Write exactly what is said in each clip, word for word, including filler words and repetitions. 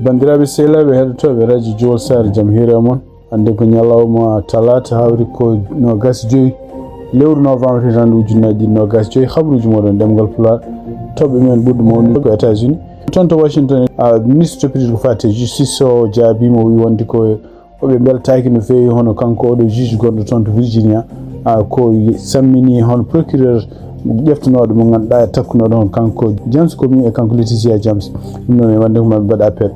Banndiraaɓe sehilaaɓe heɗotooɓe Radio Jowol Saare, jam hiire mon. Hannde ko ñalawma talaata, hawri ko noogaas joyi lewru novembre, hitande ujunnaji ɗiɗi noogaas joyi. Habruuji moɗon ɗemngal Pulaar. Toɓɓe men ɓurɗo mawnude ko États-Unis. Toon to Washington, a, ministre toppitiiɗo ko faati e justice o jaabiima, o wi wonde ko oɓe mbeltaaki no feewi hono kanko oɗo juge gonɗo toon to Virginia, a, ko sammini hono procureur ƴeftanooɗo mo ngannduɗaa e takkunooɗo hono kanko James Comey e kanko Letitia James. Ɗum noon e wonde ko maɓe mbaɗa appel.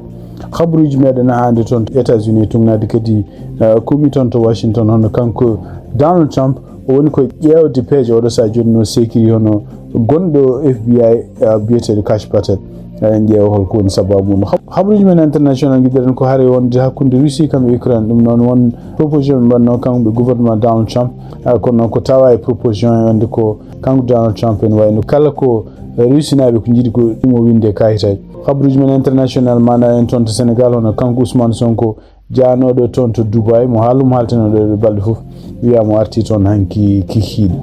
Habruuji meɗen hannde toon to États-Unis, tugnaade kadi, eh, kumi toon to Washington, hono kanko Donald Trump, o woni ko ƴeewde peeje oɗo sahaa jooni no seekiri hono gonɗo F B I, eh, biyeteeɗo Kash Patel. Eh, en ƴeewa holko woni sababu mum. Hab-, habruuji men international, ngiɗɗen ko hare wonde hakkunde Russie kam e Ukraine. Ɗum noon won proposition ɓe mbaɗno kamɓe gouvernement Donald Trump. Eh, kono noon ko tawa e proposition e wonde ko kanko Donald Trump en wayno kala ko Rusinaaɓe ko njiɗi ko ɗum o winde kayitaaji. Habruuji men international mana en toon to Sénégal, hono kanko Ousmane Sonko, jaanooɗo toon to Dubai, mo haalum haaltenoɗo e balɗe fof, wiya mo arti toon hanki kikiiɗe.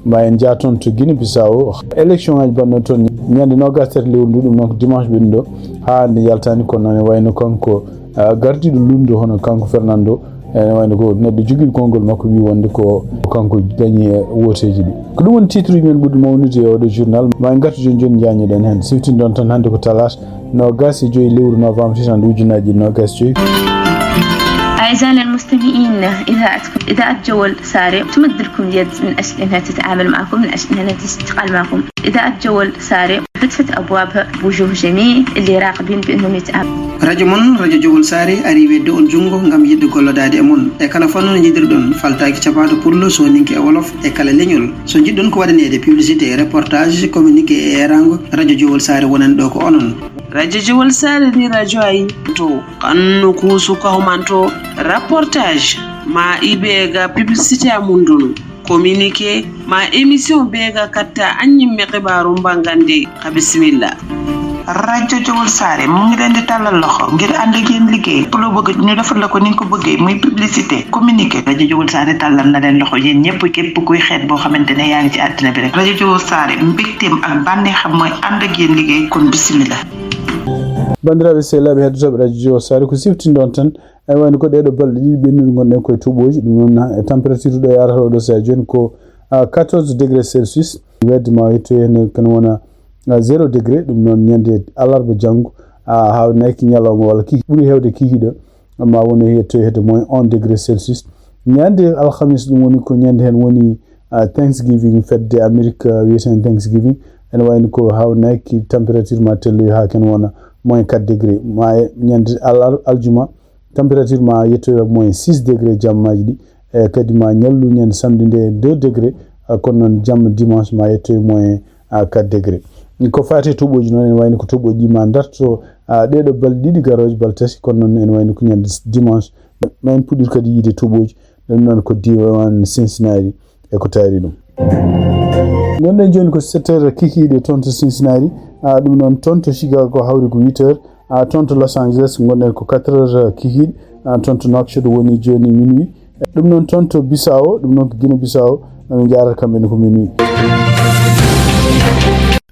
Ma en jaa toon to Guinée Bissau, élection ngaji mbaɗno toon ñande noogaas tati lewru ndu, ɗum noon ko dimanche ɓennuɗo, haa hannde yaltaani, kono noon e wayno kanko, ah, gardiiɗo lundo hono kanko Fernando, ene wayno ko neɗɗo jogiiɗo konngol makko wi wonde ko kanko gañi e wooteeji ɗi. Ko ɗum woni titre uji men ɓurɗi mawnude e oɗo journal. Ma en ngartu jooni jooni njaññoɗen heen. Siftinɗon tan hannde ko talaata noogaas e joyi lewru novembre hitande ujunnaji ɗiɗi noogaas e joyi. أعزائنا المستمعين، إذاعتكم، إذاعة جول ساري، تمد لكم اليد من أجل أنها تتعامل معكم، من أجل أنها تشتغل معكم. إذاعة جول ساري فتحت أبوابها بوجوه جميع اللي راغبين بأنهم يتعاملوا. Rajo mon, rajo Jowol Saare, ari wedde on junngo ngam yiɗde gollodaade e mon. E kala fannu no njiɗirɗon, faltaaki cappanɗe pullo, soninke e wolof, e kala leñol. So njiɗɗon ko waɗaneede publicité, reportage, communiqué e eeraango, rajo Jowol Saare wonan ɗo ko onon. Radio Jowol Saare ni rajo ayi to kannu kuusu kahumanto reportage ma ibe ga publicité amundunu. Communiqué ma émission be ga katta an ñimme xibaaru mbangande ka bismillah. Rajo Jowol Saare mu ngi leen di tàllal loxo ngir ànd ak yéen liggéey. Ku loo bëgg ñu defal la ko ni nga ko bëggee, muy publicité, communiqué. Rajo Jowol Saare tàllal na leen loxo yéen ñëpp, képp kuy xeet boo xamante ne yaa ngi ci àddina bi rek. Rajo Jowol Saare mbégteem ak bànneexam mooy ànd ak yéen liggéey, kon bismillah. Banndiraaɓe sehilaaɓe heɗotooɓe Radio Jowol Saare, ko siftinɗon tan, ene wayno ko ɗeeɗo balɗe ɗiɗi ɓennuɗe ngonɗen koye toɓooji, ɗum noon e température ɗo yarata oɗo sahaa jooni ko, ah, quatorze degré Celsius, wedde ma yetto heen kene wona, ah, zéro degré, ɗum noon ñande alarba janngo, ah, haa nayki ñalawma walla kiki ɓuri heewde kikiiɗe, ma woni yetto hedde moins un degré Celsius. Ñande alhamis ɗum woni ko ñande heen woni, ah, Thanksgiving, fedde Amérique, ah, wiyeten Thanksgiving, ene wayno ko haa nayki température ma telloy haa kene wona moins quatre degré, ma e ñande al-, al-, aljuma, température ma yettoya moins six degré jammaaji ɗi, e kadi ma ñallu ñande samedi nde deux degré, ah, kono noon jamma dimanche ma yettoya moins, ah, quatre degré. Ko faati e toɓooji noon, ene wayno ko toɓooji ɗi ma darto, ah, ɗeeɗo balɗe ɗiɗi garooje, balɗe tati, kono noon ene wayno ko ñande dimanche. Ma en puɗɗir kadi yiide toɓooji, ɗum noon ko diiwaan Cincinnati e ko taari ɗum. Ngonɗen jooni ko sept heures kikiiɗe toon to Cincinnati, ah, ɗum noon toon to Chicago hawri ko huit heures, ah, toon to Los Angeles ngonɗen ko quatre heures kikiiɗe, ah, toon to Nouakchott woni jooni minuit. Ɗum noon toon to Bissau, ɗum noon ko Guinée Bissau, ɓe njaarata kamɓe ne ko minuit.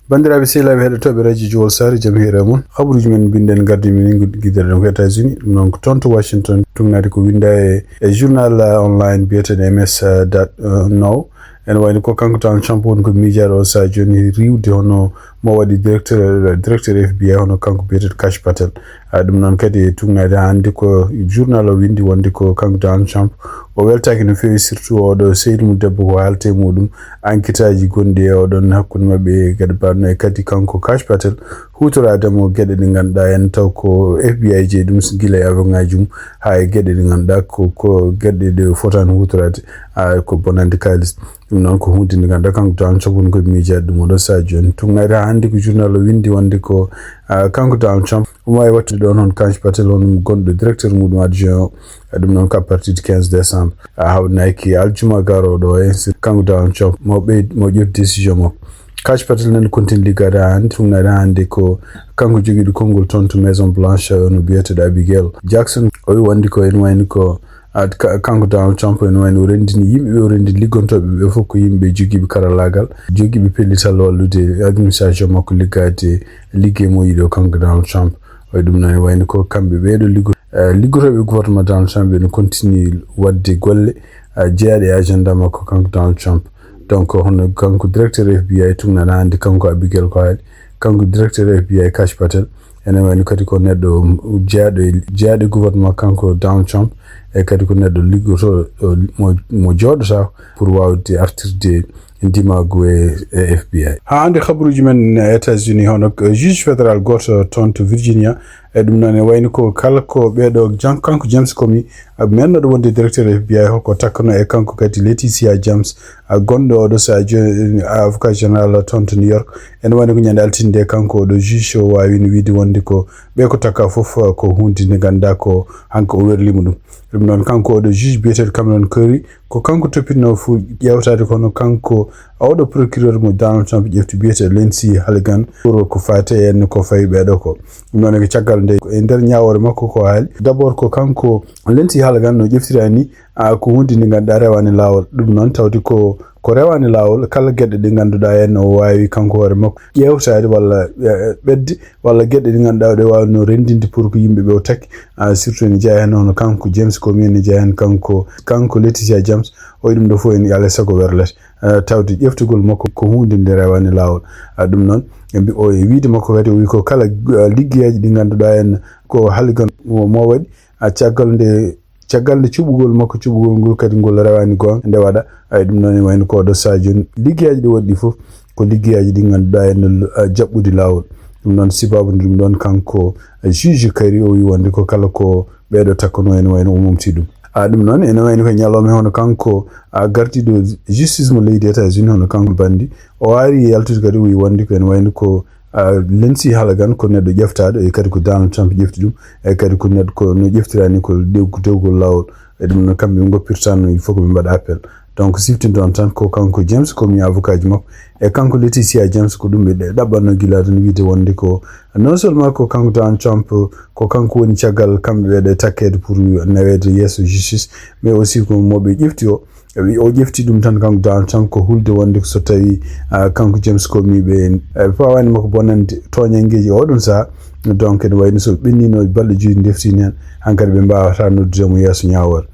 Banndiraaɓe sehilaaɓe heɗotooɓe Radio Jowol Saare, jam hiire mon. Habaruuji men mbinɗen ngardi min giderɗen ko États-Unis, ɗum noon ko toon to Washington, tugnaade ko winnda e, e journal, uh, online biyeteeɗo M S, uh, dot, uh, now. Ene wayno ko kanko Donald Trump woni ko miijaaɗo o sahaa jooni riiwde hono mo waɗi directeur, directeur F B I hono kanko biyeteeɗo Kash Patel. Ah, ɗum noon kadi e tugnaade hannde ko journal o winndi wonde ko kanko Donald Trump o weltaaki no feewi, surtout oɗo sehil mum debbo ko haalte e muɗum, enquêteaaji gonɗi e oɗon hakkunde maɓɓe e geɗe mbaɗno e kadi kanko Kash Patel huutoraade mo geɗe ɗe ngannduɗaa en taw ko F B I jeyi ɗum gila e avion ŋaaji mum haa e geɗe ɗe ngannduɗaa ko, ko geɗe ɗe fotaani huutoraade, ah, ko bonande kaalis. Ɗum noon ko huunde nde ngannduɗaa kanko Donald Trump woni ko miijaade ɗum oɗo sahaa jooni. Tugnaade haa hannde ko journal o winndi wonde ko, ah, kanko Donald Trump omo waawi waɗtude ɗoon hono Kash Patel hono gonɗo directeur muɗum adjoint o. Ah, ɗum noon ko à partir du quinze décembre. Ah, hawnaaki aljuma garooɗo o, en si kanko Donald Trump mo ɓeyd-, mo ƴetti décision makko. Kash Patel nan continue liggaade haa hannde, tugnaade haa hannde ko kanko jogiiɗo konngol toon to Maison Blanche, no biyeteeɗo Abigail Jackson. O wi wonde ko ene wayni ko, a, ka-, kanko Donald Trump ene wayni o renndini yimɓe ɓe, o renndini liggontooɓe ɓe fof ko yimɓe jogiiɓe karallaagal, jogiiɓe pellital wallude administration makko liggaade liggey mo yiɗo kanko Donald Trump. O wi ɗum noon ene wayni ko kamɓe ɓeeɗo liggo-, eh, liggotooɓe gouvernement Donald Trump ɓe no continue waɗde golle, eh, jeyaaɗe e agenda makko kanko Donald Trump. Donc, hono kanko directeur F B I tugnaɗo hannde, kanko Abigail ko haali, kanko directeur F B I Kash Patel, ene wayno kadi ko neɗɗo jeyaaɗo e, jeyaaɗo e gouvernement kanko Donald Trump, e kadi ko neɗɗo liggotooɗo mo, mo jooɗotaako pour waawde artirde ndimaagu e, e F B I. Haa hannde kabaruuji men e États-Unis, hono, eh, juge fédéral gooto toon to Virginia, e ɗum noon, e wayno ko kala ko ɓeeɗo, jan-, kanko James Comey, a, mennoɗo wonde directeur F B I, hoko takkano e kanko kadi Letitia James, a, gonɗo oɗo sahaa jo-, avocat général toon to New York. Ene wayno ko ñande altine nde kanko oɗo juge o waawino wiide wonde ko ɓe ko takka fof, a, ko huunde nde ngannduɗaa ko hanko o werlima ɗum. Ɗum noon, kanko oɗo juge biyeteeɗo Cameron Curry, ko kanko toppitnoo fof ƴeewtaade, kono kanko oɗo procureur mo Donald Trump ƴefti biyeteeɗo Lindsey Halligan pour ko faati e en ko fawi ɓeeɗo ko. Ɗum noon, ko caggal nde, e nder ñaawoore makko ko haali, d'abord ko kanko Lindsey Halligan no ƴeftira ni, a, ko huunde nde ngannduɗaa rewaani laawol. Ɗum noon, tawde ko, ko rewaani laawol, kala geɗe ɗe ngannduɗaa en o waawi kanko hoore makko ƴeewtaade walla, eh, ɓedde, walla geɗe ɗe ngannduɗaa ɗe waawno renndinde pour ko yimɓe ɓe o takki, a, surtout ene jeyaa heen hono kanko James Comey, ene jeyaa heen kanko, kanko Letitia James, o wi ɗum ɗo fof ene alaa e sago werlata. Eh, tawde ƴeftugol makko ko huunde nde rewaani laawol. A, ɗum noon, e mbi-, o e wiide makko kadi, o wi ko kala, eh, liggeyaaji ɗi ngannduɗaa en ko Halligan mo, mo waɗi, a, caggal nde, caggal nde cuɓugol makko, cuɓugol ngol kadi ngol rewaani goonga nde waɗa. Ay, ɗum noon e wayno ko oɗo sahaa jooni, liggeyaaji ɗi waɗi ɗi fof ko liggeyaaji ɗi ngannduɗaa en no, a, jaɓɓude laawol. Ɗum noon, sibaabu nde ɗum ɗoon kanko, a, juge Curry o wi wonde ko kala ko ɓeeɗo takkanoo ene wayno o momti ɗum. A, ɗum noon ene wayno ko ñalawma hono kanko, a, gardiiɗo justice mo leydi États-Unis, hono kanko Bandi, o ari yaltude kadi, o wi wonde ko ene wayno ko, a, Lindsey Halligan ko neɗɗo ƴeftaaɗo, e kadi ko Donald Trump ƴefti ɗum, e kadi ko neɗɗo ko no ƴeftiraani ko dew-, dewgol laawol. E ɗum noon, kamɓe ɓe ngoppirtaano, il faut ko ɓe mbaɗa appel. Donc, siftinto on tan ko kanko James Comey, avocat ji makko, e kanko Letitia James, ko ɗum ɓe ɗe-, ɗaɓɓatno gila tan, wiide wonde ko non seulement ko kanko Donald Trump, ko kanko woni caggal kamɓe ɓe ɗe takkeede pour naweede yeeso justice, mais aussi ko mo ɓe ƴefti o, ɓe, o ƴefti ɗum tan kanko Donald Trump ko hulde wonde ko so tawi, ah, kanko James Comey ɓe, eh, ɓe pawaani makko bonande tooñanngeeji oɗon sahaa. Donc, ene wayno so ɓennino balɗe joyi ndefti heen, hankadi ɓe mbaawata noddude mo yeeso ñaawoore.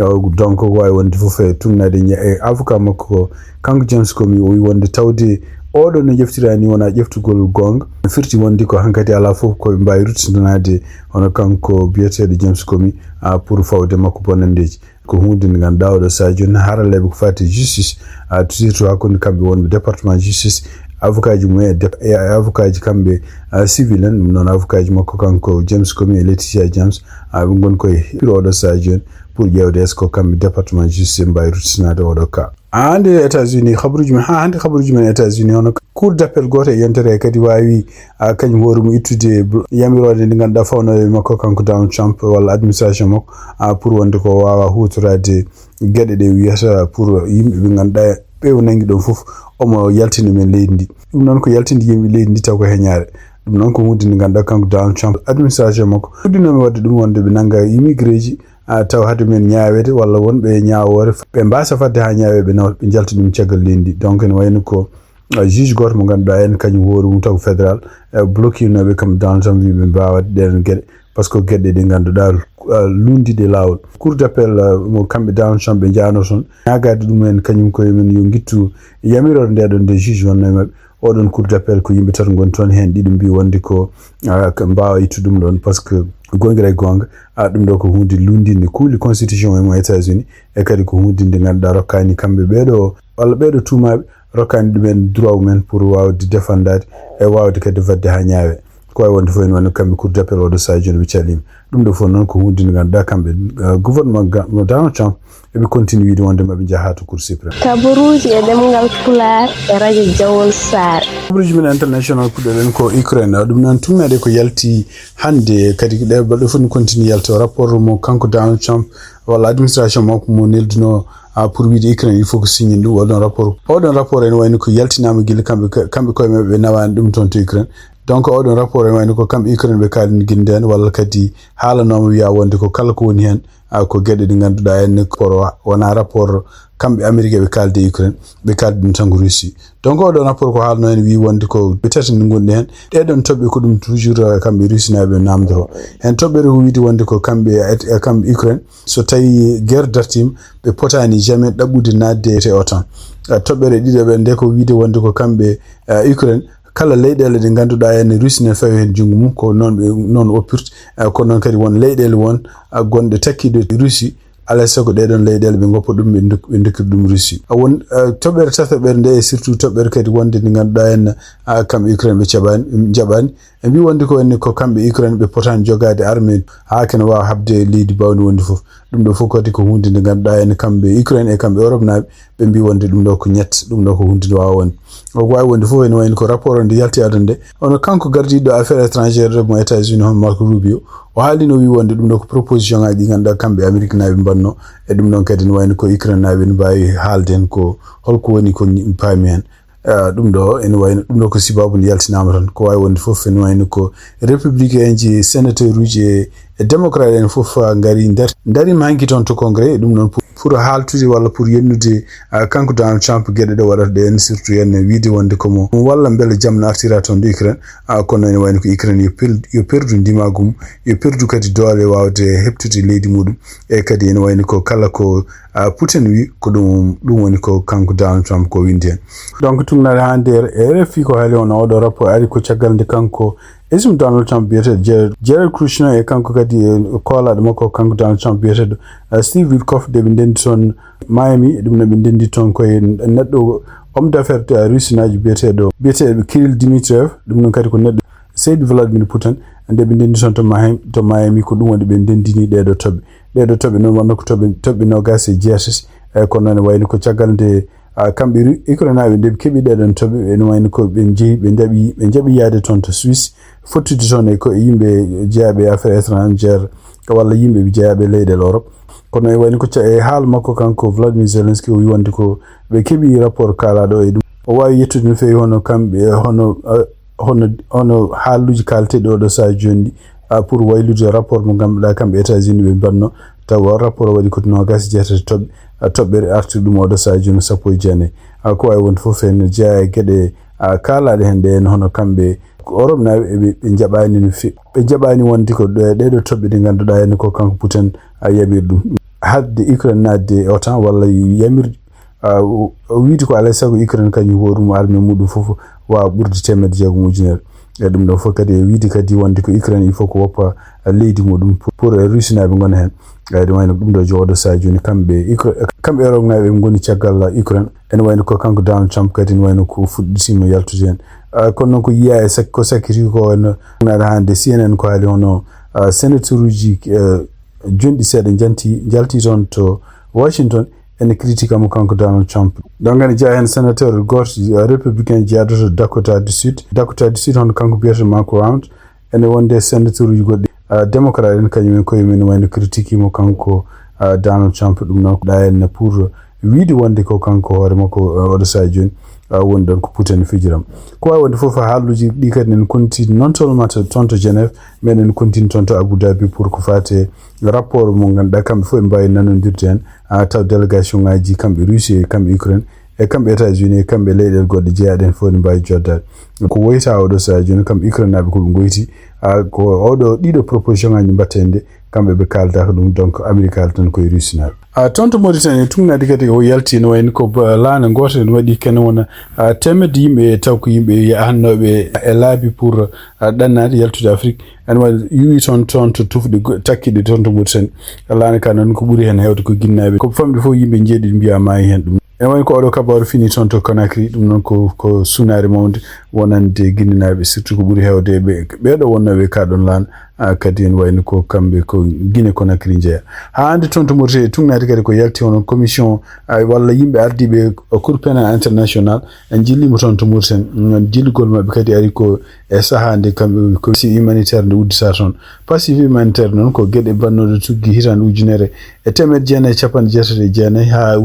O, donc, ko waawi wonde fof e tugnaade ña-, e avocat makko ko kanko James Comey, o wi wonde tawde oɗo no ƴeftiraani wonaa ƴeftugol goonga. Firti wonde ko hankadi alaa fof ko ɓe mbaawi ruttindanaade hono kanko biyeteeɗo James Comey, a, pour fawde makko bonanndeeji. Ko huunde nde ngannduɗaa oɗo sahaa jooni haralleeɓe ko faati justice, a, surtout hakkunde kamɓe wonɓe département justice, avocat ji mumen e dep-, e avocat ji kamɓe, a, civil en, ɗum noon avocat ji makko kanko James Comey e Letitia James, a, ɓe ngoni koye piro oɗo sahaa jooni pour ƴeewde est-ce que kamɓe département justice ɓe mbaawi ruttinaade oɗo cas. Haa hannde États-Unis, kabaruuji men, haa hannde kabaruuji men États-Unis, hono Cour d'appel gooto e yontere kadi waawi, a, kañum hoore mum ittude bl-, yamiroore nde ngannduɗaa fawnooɓe makko kanko Donald Trump walla administration makko, a, pour wonde ko waawa huutoraade geɗe ɗe wiyata pour yimɓe ɓe ngannduɗaa ɓe o nangi ɗon fof, omo yaltina men leydi ndi. Ɗum noon ko yaltinde yimɓe leydi ndi taw ko heñaare. Ɗum noon ko huunde nde ngannduɗaa kanko Donald Trump administration makko fuɗɗinooma waɗde ɗum wonde ɓe nannga immigré ji, a, taw hade men ñaaweede walla wonɓe ñaawoore, ɓe mbaasa fadde haa ñaawe ɓe nawa, ɓe njalta ɗum caggal leydi ndi. Donc, ene wayno ko, a, juge gooto mo ngannduɗaa en kañum hoore mum taw ko fédéral, e, bloquinooɓe kam Donald Trump, wi ɓe mbaawat ɗeen geɗe, par ce que geɗe ɗe ngannduɗaa, a, lunndiiɗe laawol. Cour d'appel, a, mo kamɓe Donald Trump ɓe njaano toon, ñaagaade ɗum en kañum koye mum yo ngittu yamiroore nde ɗon nde juge wonno e maɓɓe. Oɗon Cour d'appel ko yimɓe tato ngoni toon, heen ɗiɗo mbii wonde ko, a, ko mbaawa ittu ɗum ɗoon, par ce que goonga e goonga, a, ɗum ɗo ko huunde lunndiinde kuule constitution e mo États-Unis, e kadi ko huunde nde ngannduɗaa rokkaani kamɓe ɓeeɗo, walla ɓeeɗo tuumaaɓe, rokkaani ɗumen droit mumen pour waawde défendaade e waawde kadi waɗde haa ñaawe. Ko waawi wonde fof ene wano kamɓe Cour d'appel oɗo sahaa jooni ɓe caliima. Ɗum ɗo fof noon ko huunde nde ngannduɗaa kamɓe, eh, gouvernement ga-, mo Donald Trump eɓe continue wiide wonde maɓe njaha to Cour suprême. Kabaruuji e ɗemngal Pulaar e radio Jawol Saare. Kabaruuji men international puɗɗoɗen ko Ukraine. Ɗum noon tugnaade ko yalti hannde, kadi ko ɗe balɗe fof no continue yalto. Rapport mo kanko Donald Trump walla administration makko mo neldunoo, Ah, pour wiide Ukraine, il faut ko signe ɗum oɗon rapport. Oɗon rapport ene wayno ko yaltinaama gila kamɓe, kamɓe koye maɓɓe ɓe nawaani ɗum toon to Ukraine. Donc oɗon rapport ene wayno ko kamɓe Ukraine ɓe kaalini gila ndeen, walla kadi haalanooma wiya wonde ko kala ko woni heen, ah, ko geɗe ɗe ngannduɗaa en ko rapport wonaa rapport kamɓe Amérique ɓe kaalde Ukraine, ɓe kaaldi ɗum tan ko Russie. Donc oɗo rapport ko haalno en wii wonde ko ɓe tati nde ngonɗi heen. Ɗee ɗoon toɓɓe ko ɗum toujours, eh, kamɓe Russie naaɓe namdoro. Heen toɓɓere ko wiide wonde ko kamɓe, eh, kamɓe Ukraine, so tawi guerre dartiima, ɓe potaani jamais ɗaɓɓude naatde e OTAN. Eh, toɓɓere ɗiɗaɓere nde ko wiide wonde ko kamɓe, eh, Ukraine, kala leyɗeele ɗe ngannduɗaa en Russie ne fawi heen junngo mum, ko noon ɓe, noon oppirta, eh, ko noon kadi won leyɗeele won, eh, gonɗe takkiiɗe Russie, alaa e sago ɗee ɗoon leyɗeele ɓe ngoppa ɗum, ɓe ndok-, ɓe ndokkira ɗum Russie. A won, eh, toɓɓere tataɓere nde, e surtout toɓɓere kadi wonde nde ngannduɗaa en, ah, kamɓe Ukraine ɓe caɓaani, ɓe njaɓaani. Ɓe mbii wonde ko en, ko kamɓe Ukraine ɓe potaani jogaade armée haa kene waawa haɓde leydi baawndi wonde fof. Ɗum ɗo fof kadi ko huunde nde ngannduɗaa en kamɓe Ukraine e kamɓe Europe naaɓe, ɓe mbii wonde ɗum ɗo ko ñett, ɗum ɗo ko huunde nde waawa wonde. O ko waawi wonde fof ene wayno ko rapport o nde yalti aduna nde. Hono kanko gardiiɗo affaires étrangères mo États-Unis, hono Marco Rubio, o haalino, o wii wonde ɗum ɗo ko proposition ŋaaji ɗi ngannduɗaa kamɓe Amérique naaɓe mbaɗno, e ɗum ɗon kadi ne wayno ko Ukraine naaɓe ne mbaawi haalde heen ko holko woni ko ñi-, paami heen. Ah, ɗum ɗo ene wayno, ɗum ɗo ko sibaabu nde yaltinaama tan. Ko waawi wonde fof ene wayno ko républicain ji, sénateur uji e, e démocrate en fof, ah, ngari ndar-, ndariima hanki toon to Congrès, e ɗum ɗon pour, pour haaltude walla pour yennude, ah, kanko Donald Trump geɗe ɗe waɗata ɗe en, surtout en wiide wonde ko mo walla mbele jam no artira toon to Ukraine. Ah, kono ene wayno ko Ukraine yo pel-, yo perdu ndimaagu mum, yo perdu kadi doole waawde heɓtude leydi muɗum. E kadi ene wayno ko kala ko, ah, Putin wi ko ɗum, ɗum woni ko kanko Donald Trump ko windi heen. Donc tugnaade haa nder R F I ko haali on oɗo rapport ari ko caggal nde kanko isum Donald Trump biyeteeɗo Jared, Jared Kushner e kanko kadi e koolaaɗo makko kanko Donald Trump biyeteeɗo, ah, Steve Witkoff, nde ɓe ndenndi toon Miami, ɗum no ɓe ndenndi toon koye neɗɗo homme d'affaires, ah, russe naajo biyeteeɗo, biyeteeɗo Kirill Dmitriev, ɗum noon kadi ko neɗɗo seydi Vladimir Putin, nde ɓe ndenndi toon to Miami, to Miami, ko ɗum waɗi ɓe ndenndini ɗee ɗo toɓɓe. Ɗee ɗo toɓɓe noon wonno ko toɓɓe, toɓɓe noogaas e jeetati, e kono noon wayno ko caggal nde, ah, kamɓe Ru-, Ukraine naaɓe nde ɓe keɓi ɗee ɗoon toɓɓe, ene wayno ko ɓe njehi, ɓe njaɓi, ɓe njaɓi yahde toon to Suisse, fottude toon e ko e yimɓe jeyaaɓe e affaires étrangères walla yimɓe ɓe jeyaaɓe e leyɗeele Europe. Kono e wayno ko ca-, e haala makko kanko Vladimir Zelensky o wi wonde ko ɓe keɓi rapport kaalaaɗo e ɗum. O waawi yettude no feewi hono kamɓe, hono, ah, hono, hono haaluuji kaalteeɗi oɗo sahaa jooni ɗi, ah, pour waylude rapport mo ngannduɗaa kamɓe États-Unis ɓe mbaɗno, tawa rapport o waɗi ko noogaas e jeetati toɓɓe, ah, toɓɓere artude ɗum oɗo sahaa jooni sappo e jeenayi. Ah, ko waawi wonde fof ene jeyaa e geɗe, ah, kaalaaɗe heen ɗe en hono kamɓe ko Europe naaɓe ɓe, ɓe njaɓaani no fe-, ɓe njaɓaani wonde ko ɗe-, ɗee ɗo toɓɓe ɗe ngannduɗaa heen ko kanko Putin, ah, yaɓiri ɗum. Haɗde Ukraine naatde e OTAN walla yamirde ah, o, o wiide ko alaa e sago Ukraine kañum hoore mum armée muɗum fof waawa ɓurde teemedde jeegom ujunere. E ɗum ɗo fof kadi e wiide kadi wonde ko Ukraine il faut ko woppa, ah, leydi muɗum pour, pour, eh, Russie naaɓe ngona heen. Eh, ɗum wayno ɗum ɗo jooɗo sahaa jooni kamɓe Ukra-, kamɓe Europe naaɓe ɓe ngoni caggal Ukraine. Ene wayno ko kanko Donald Trump kadi ene wayno ko fuɗɗitiima yaltude heen. Ah, kono noon ko yiyaa e sak-, ko sakkiti ko wayno naata hannde C N N ko haali hono, ah, sénateur uji, eh, jonɗi seeɗa njanti, njalti toon to Washington. Ene critique mo kanko Donald Trump. Donc ene jeyaa heen sénateur gooto, uh, républicain jeyaaɗo to Dakota du Sud. Dakota du Sud hono kanko biyeteeɗo Mark Round. Ene wonde sénateur uji goɗɗi, uh, démocrate en kañum en koye mum wayno critique mo kanko, uh, Donald Trump. Ɗum noon ko ɗa en pour wiide wonde ko kanko hoore makko, uh, oɗo sahaa jooni, uh, woni ɗoon ko Putin fijiram. Ko waawi wonde fof haaluuji ɗi kadi en konti non seulement to, toon to Genève, meɗen kontin toon to Abu Dhabi pour ko faati rapport mo ngannduɗaa kamɓe fof ɓe mbaawi nanondirde heen, ah, taw délégation ŋaaji kamɓe Russie e kamɓe Ukraine e kamɓe États-Unis e kamɓe leyɗeele goɗɗe jeyaaɗe heen fof ne mbaawi joddaade. Ko woyta oɗo sahaa jooni kamɓe Ukraine naaɓe ko ɓe ngoyti, ah, ko oɗo ɗiɗo proposition ŋaaji mbaɗten de kamɓe ɓe kaaldaaka ɗum, donc Amérique haala tan koye Russie naaɓe. Ah, toon to Mauritanie, tugnaade kadi o yalti no wayno ko ba-, laana gooto ne waɗi kene wona, ah, teemedde yimɓe taw ko yimɓe yahannoɓe e laabi pour, ah, ɗannaade yaltude Afrique. Ene waɗi yuwi toon, toon to tufɗe go-, takkiɗe toon to Mauritanie. Laana ka noon ko ɓuri heen heewde ko ginnaaɓe. Ko famɗi fof yimɓe njeeɗiɗi mbiyaa maayi heen ɗum. Ene waɗi ko oɗo kabaaru fini toon to Conakry, ɗum noon ko, ko sunaare mawnde wonande ginnaaɓe, surtout ko ɓuri heewde ɓe, ɓee ɗo wonnooɓe ka ɗoon laana. Ah, kadi ene wayno ko kamɓe ko Guinée Conakry njeya. Haa hannde toon to Mauritanie, tugnaade kadi ko yalti hono commission, ah, walla yimɓe ardiiɓe Cour pénal international, en njilliima toon to Mauritanie. Mm, jillugol maɓɓe kadi ari ko e sahaa nde kamɓe commission humanitaire nde uddita toon. Passif humanitaire noon ko geɗe bannooɗe tuggi hitaande ujunere e teemeɗe jeenayi e capanɗe jeetati e jeenayi haa,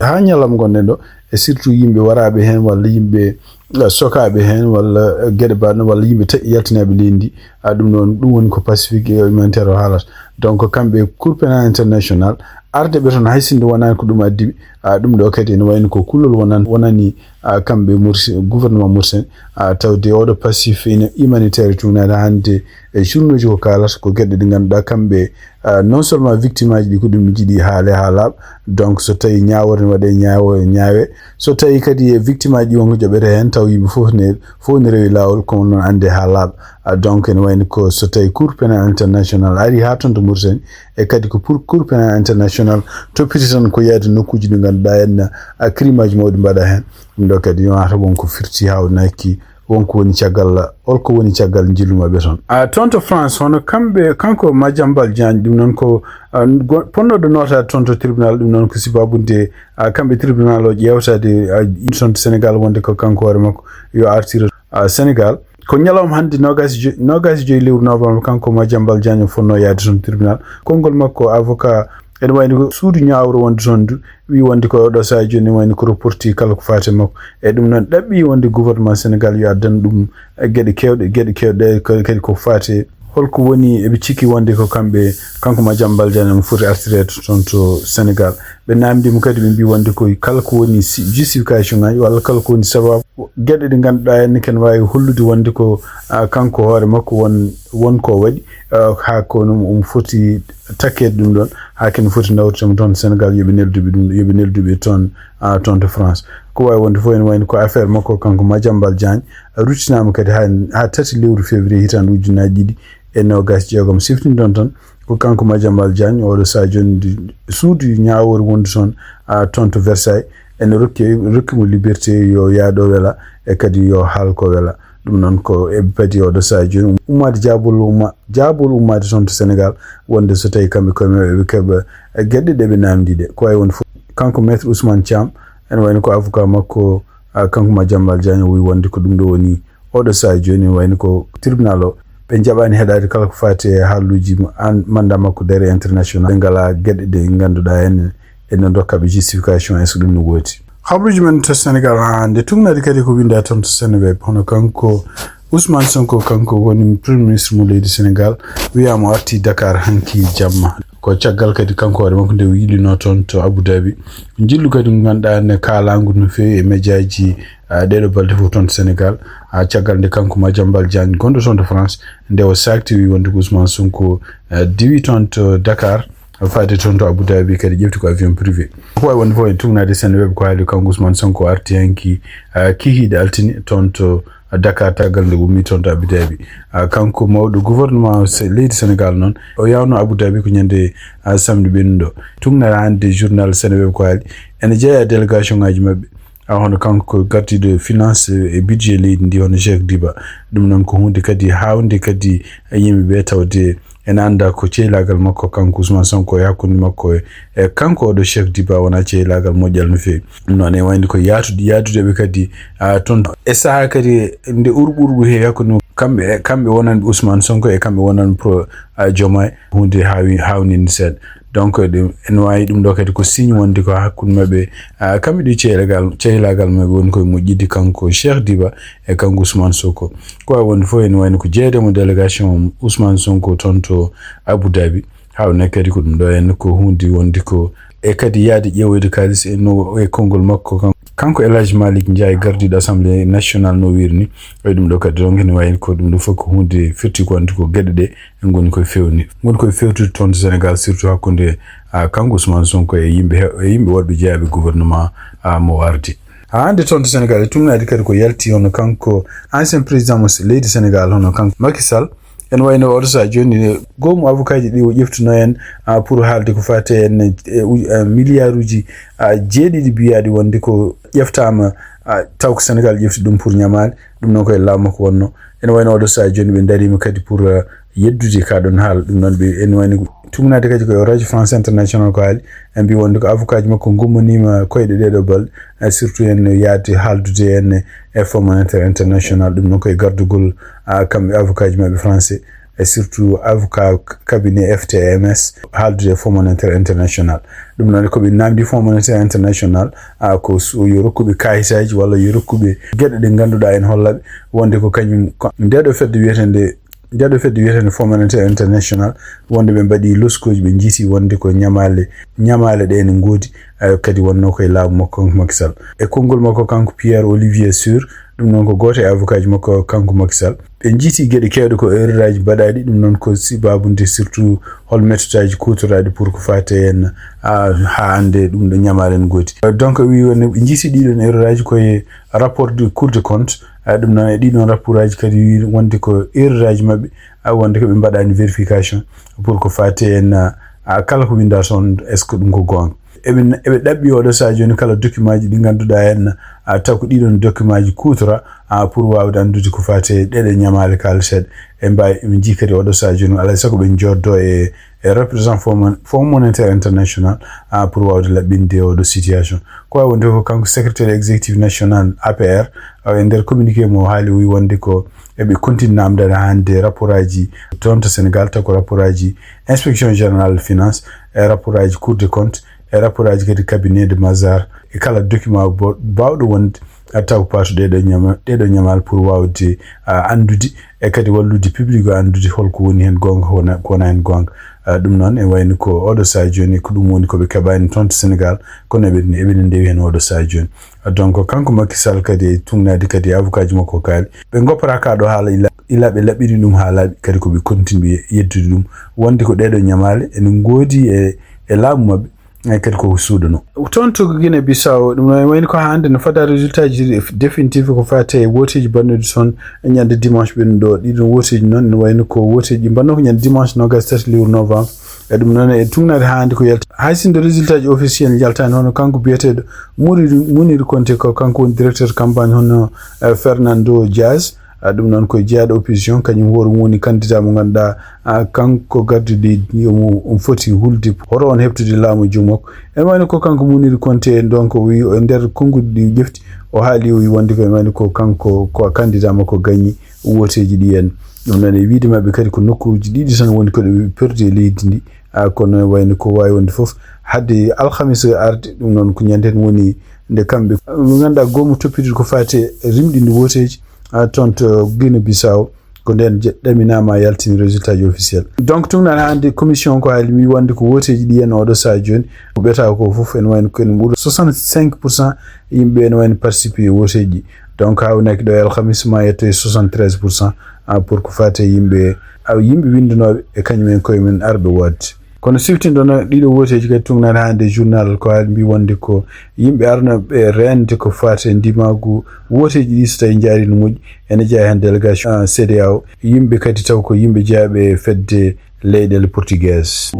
haa ñalawma ngonɗen ɗo, e surtout yimɓe waraaɓe heen walla yimɓe, eh, sokaaɓe heen walla, eh, geɗe mbaɗno walla yimɓe te-, yaltinaaɓe leydi ndi. Ah, ɗum noon, ɗum woni ko Pacifique et Humanitaire o haalata. Donc, kamɓe Cour pénal international, arde ɓe toon hay sinno wonani ko ɗum addi ɓe. Ah, ɗum ɗo kadi ene wayno ko kulol wonan-, wonani, ah, kamɓe Maurice-, gouvernement Mauritanie. Ah, tawde oɗo passif ina humanitaire tugnaade hannde e journaux ji ko kaalata ko geɗe ɗe ngannduɗaa kamɓe, ah, non seulement victime aji ɗi ko ɗum ɓe njiɗi haale haa laaɓa. Donc, so tawi ñaawore ne waɗe ñaawo-, ñaawe, so tawi kadi e victime aji ɗi wonko jaɓete heen, taw yimɓe fof ne, fof ne rewi laawol, kono noon annde haa laaɓa. Ah, donc, ene wayno ko so tawi Cour pénal international ari haa toon to Mauritanie, e kadi ko pour Cour pénal international toppiti tan ko yaade nokkuuji ɗi ngannduɗaa en, ah, crime aji mawɗi mbaɗa heen. Ɗum ɗo kadi yonata wonko firti haawnaki wonko woni caggal, holko woni caggal njillu maɓɓe toon. Ah, toon to France, hono kamɓe, kanko Madiambal Diagne, ɗum noon ko, ah, go-, potnooɗo nootaade toon to tribunal, ɗum noon ko sababude, ah, kamɓe tribunal o ƴeewtaade, ah, toon to Sénégal wonde ko kanko hoore makko yo artir, ah, Sénégal. Ko ñalawma hannde noogaas e joy, noogaas e joy lewru novembre, kanko Madiambal Diagne o fotnoo yaade toon tribunal. Konngol makko avocat, ene wayno ko suudu ñaawre wonde toon du, wi wonde ko oɗo sahaa jooni, ene wayno ko reporti kala ko faati e makko. E ɗum noon ɗaɓɓi wonde gouvernement Sénégal yo addan ɗum geɗe keewɗe, geɗe keewɗe ko-, kadi ko faati e holko woni eɓe cikki wonde ko kamɓe, kanko Madiambal Diagne omo foti artireede toon to Sénégal. Ɓe naamndii mo kadi, ɓe mbii wonde ko kala ko woni si-, justification ngaji walla kala ko woni sababu geɗe ɗe ngannduɗaa en ken waawi hollude wonde ko, ah, kanko hoore makko won, won ko waɗi, ah, haa kono omo foti takkeede ɗum ɗoon, haa ken foti nawrete mo toon Sénégal, yo ɓe neldu ɓe ɗum, yo ɓe neldu ɓe toon, ah, toon to France. Ko waawi wonde fof ene wayno ko affaire makko kanko Madiambal Diagne, ah, ruttinaama kadi haa, haa tati lewru février hitaande ujunnaaji ɗiɗi e noogaas e jeegom. Siftinɗon tan, ko kanko Madiambal Diagne, oɗo sahaa jooni ndi suudu ñaawoore wondu toon, ah, toon to Versailles, ene rokki, rokki mo liberté yo yaado wela, e kadi yo haal ko wela. Ɗum noon ko e padi oɗo sahaa jooni ummaade jaabol umma-, jaabol ummaade toon to Sénégal, wonde so tawi kamɓe koye maɓɓe ɓe keɓa, eh, geɗe ɗe ɓe naamndi ɗe. Ko wayi wonde fof, kanko Maître Ousmane Thiam, ene wayno ko avocat makko, ah, kanko Madiambal Diagne o wi wonde ko ɗum ɗo woni oɗo sahaa jooni, wayno ko tribunal o, ɓe njaɓaani heɗaade kala ko faati e haaluuji mo-, an-, mandat makko dere international. Ɓe ngalaa geɗe ɗe ngannduɗaa en, ene ndokka ɓe justification, est-ce que ɗum no woodi? Habruuji men to Sénégal haa hannde, tugnaade kadi ko winndaa toon to Seneweb, hono kanko Ousmane Sonko, kanko woni Premier Ministre mo leydi Sénégal, wiyaama o arti Dakar hanki jamma. Ko caggal kadi kanko hoore makko nde o yilinoo toon to Abu Dhabi. Njillu kadi ngu ngannduɗaa ne kaalaangu no feewi e mejaaji, ah, ɗeeɗo balɗe fof toon to Sénégal. Ah, caggal nde kanko Madiambal Diagne gonɗo toon to France, nde o saakti wi wonde ko Ousmane Sonko, ah, diwi toon to Dakar, faade toon to Abu Dhabi kadi ƴefti ko avion privé. Ko wayi wonde fof en tugnaade Seneweb ko haali kanko Ousmane Sonko arti hanki, ah, kihiiɗe altine toon to Dakar, tagal nde ummi toon to Abu Dhabi. Ah, kanko mawɗo gouvernement se-, leydi Sénégal noon, o yawno Abu Dhabi ko ñande, ah, samedi ɓennuɗo. Tugnaade hannde journal Seneweb ko haali, ene jeeya e délégation ngaji maɓɓe. Ah, hono kanko gardiiɗo finance e budget leydi ndi, hono Cheikh Diba. Ɗum noon ko huunde kadi haawnde kadi e yimɓe ɓe, tawde ene anndaa ko ceylaagal makko kanko Ousmane Sonko e hakkunde makko e, e kanko oɗo Cheikh Diba wonaa ceylaagal moƴƴal no feewi. Ɗum noon e wayde ko yaatude, yaadude ɓe kadi, ah, toon e sahaa kadi nde urɓurgu heewi hakkunde kamɓe, kamɓe wonande Ousmane Sonko e kamɓe wonande pro, ah, Diomaye, huunde haawi, haawninde seeɗa. Donc, ɗum, ene waawi ɗum ɗo kadi ko signe wonde ko hakkunde maɓɓe, ah, kamɓe ɗi ceylaagal, ceylaagal maɓɓe woni koye moƴƴude kanko Cheikh Diba e kanko Ousmane Sonko. Ko wayi wonde fof ene wayno ko jeeyde mo délégation Ousmane Sonko toon to Abu Dhabi. Haawnde kadi ko ɗum ɗo en ko huunde wonde ko e kadi yaade ƴeewoyde kaalis e no e konngol makko kan-, kanko El Hadj Malick Ndiaye, gardiiɗo Assemblée nationale no wiiri ni. E ɗum ɗo kadi donc ene wayi ko ɗum ɗo fof ko huunde firti ko wonde ko geɗe ɗe ngoni koye fewni, ngoni koye fewtude toon to Sénégal, surtout hakkunde, ah, kanko Ousmane Sonko e yimɓe he-, e yimɓe woɗɓe jeyaaɓe gouvernement, ah, mo ardi. Haa hannde toon to Sénégal e tugnaade kadi ko yalti hono kanko ancien président mo leydi Sénégal, hono kanko Macky Sall. Ene wayno oɗo sahaa jooni, goomu avocat ji ɗi o ƴeftuno en, ah, pour haalde ko faati en e, u-, eh, milliard uji, ah, jeeɗiɗi mbiyaaɗi wonde ko ƴeftaama, ah, taw ko Sénégal ƴefti ɗum pour ñamaade. Ɗum noon ko e laamu makko wonno. Ene wayno oɗo sahaa jooni ɓe ndariima kadi pour, eh, yeddude ka ɗon haala. Ɗum noon ɓe en wayni tugnaade kadi ko e Radio France International ko haali, en mbi wonde ko avocat ji makko gummaniima koyɗe ɗeɗo balɗe, eh, surtout en yaade haaldude en e Fonds Monétaire International. Ɗum noon ko e gardugol, ah, kamɓe avocat ji maɓɓe français, e surtout avocat cabinet F T M S, haaldude e Fonds Monétaire International. Ɗum noon ko ɓe namdi Fonds Monétaire International, ah, ko s-, yo rokkuɓe kayitaji walla yo rokkuɓe geɗe ɗe ngannduɗaa en hollaɓe wonde ko kañum, ko nde ɗo fedde wiyetende, nde ɗo fedde wiyetende Fonds Monétaire International, wonde ɓe mbaɗi loskoji, ɓe jiiti wonde ko ñamaale, ñamaale ɗe ene ngoodi, eh, kadi wonno ko e laamu makko kanko Macky Sall. E konngol makko kanko Pierre Olivier Sur, ɗum noon ko gooto e avocat ji makko kanko Macky Sall. Ɓe jiiti geɗe keewɗe ko erreur aji mbaɗaaɗi, ɗum noon ko sababude surtout hol méthode aji kuutoraaɗi pour ko faati en, ah, haa hannde ɗum ɗo ñamaale ene ngoodi. Donc, o wi wonde ɓe jiiti ɗiɗon erreur aji ko e rapport de Cour des comptes, ah, ɗum noon e ɗiɗon rapport aji kadi wi wonde ko erreur aji maɓɓe, ah, wonde ko ɓe mbaɗaani vérification pour ko faati en, ah, kala ko winnda toon, est-ce que ɗum ko goonga? Eɓe, eɓe ɗaɓɓi oɗo sahaa jooni kala document ji ɗi ngannduɗaa en, ah, taw ko ɗiɗon document ji kuutora, ah, pour waawde anndude ko faati e ɗeɗe ñamaale kaalateeɗe. E mbawi, eɓe njii kadi oɗo sahaa jooni, alaa e sago ɓe njooddoo e, e représentant Fonds Mon-, Fonds Monétaire International, ah, pour waawde laɓɓinde oɗo situation. Ko wawi wonde ko kanko secrétaire exécutif national A P R, ah, e nder communiqué mo haali, o wi wonde ko eɓe continue namdade hannde rapport aji toon to Sénégal, taw ko rapport aji inspection générale finance, e rapport aji Cour des comptes, e rapport aji kadi cabinet de Mazars, e kala document bo-, bawɗo wonde, a taw ko paatu ɗeɗo ñama-, ɗeɗo ñamaal pour waawde, ah, anndude e kadi wallude public o anndude holko woni heen goonga, ko wona, ko wona heen goonga. Ah, ɗum noon e wayno ko oɗo sahaa jooni ko ɗum woni ko ɓe keɓaani toon to Sénégal, kono eɓe, eɓe ndewi heen oɗo sahaa jooni. Ah, donc kanko Macky Sall kadi e tugnaade kadi avocat ji makko kaali. Ɓe ngoppata ka ɗo haala ila, ila ɓe laɓɓini ɗum haa laaɓi kadi ko ɓe continue yeddude ɗum. Wonde ko ɗeɗo ñamaale ene ngoodi e, e laamu maɓɓe. Ay, kadi ko suuɗano. Toon to Guinée Bissau, ɗum no wayni ko hannde no fada résultat ji définitif ko faati e wooteeji mbannuɗi toon ñande dimanche ɓennuɗo. Ɗiɗon wooteeji noon no wayni ko wooteeji ɗi mbanno ko ñande dimanche noogas tati lewru novembre. E ɗum noon e tugnaade hannde ko yalti. Hay sinno résultat ji officiel yaltaani, hono kanko biyeteeɗo Mounir, Mounir Konté ko kanko woni directeur campagne hono, eh, Fernando Diaz. Ah, ɗum noon ko jeyaaɗo opposition, kañum hoore mum woni candidat mo ngannduɗaa, ah, kanko garduɗo leydi ndi omo, omo foti hulde hoto on heɓtude laamu e junngo makko. Ene wayno ko kanko Mounir Konté, donc, o wi o e nder konnguɗi ɗi ƴefti, o haali, o wi wonde ko ene wayno ko kanko ko candidat makko gañi wooteeji ɗi en. Ɗum noon e wiyde maɓɓe kadi ko nokkuuji ɗiɗi tan woni ko ɗe perdi e leydi ndi, ah, kono ene wayno ko waawi wonde fof. Hadde alhamis arde, ɗum noon ko ñande heen woni nde kamɓe, ɓe ngannduɗaa, goomu toppitiri ko faati e rimɗinde wooteeji, ah, toon to Guinée Bissau, ko ndeen je-, ɗaminaama yaltini résultat ji officiel. Donc, tugnaade hannde commission ko haali mi wonde ko wooteeji ɗi en oɗo sahaa jooni, ko ɓetaa ko fof ene wayno ko ene ɓura soixante-cinq pour cent yimɓe ene wayno participer e wooteeji ɗi. Donc, hawnaaki ɗo e alhamis ma yetto e soixante-treize pour cent, ah, pour ko faati e yimɓe, ah, yimɓe winndanooɓe e kañum en koye mum arɓe wootde. Kono siwtinɗo no ɗiɗo wooteeji kadi tugnaade hannde journal ko haali mbi wonde ko yimɓe arnooɓe reende ko faati e ndimaagu wooteeji ɗi, so tawi njaari no moƴƴi, ene jeyaa heen délégation, ah, C D A O, yimɓe kadi taw ko yimɓe jeyaaɓe e fedde leyɗeele portugais.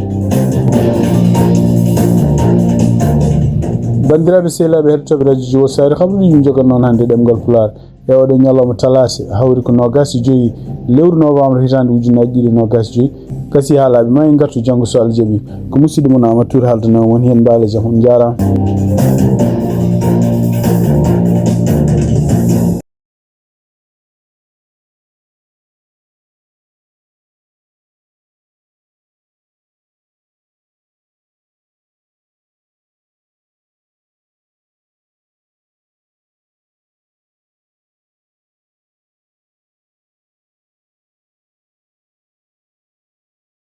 Banndiraaɓe sehilaaɓe heɗotooɓe radio ji Wassare, kaɓruɗi ɗum jogan noon hannde ɗemngal Pulaar. E oɗo ñalawma talaata, hawri ko noogas e joyi lewru novembre hitaande ujunnaji ɗiɗi e noogas e joyi. Gasi haa laaɓi, ma en ngartu janngo so Allah jaɓi. Ko musidɗo mon Amadou Touré haaldanoo mon heen, mbaale jam, on njaaraama.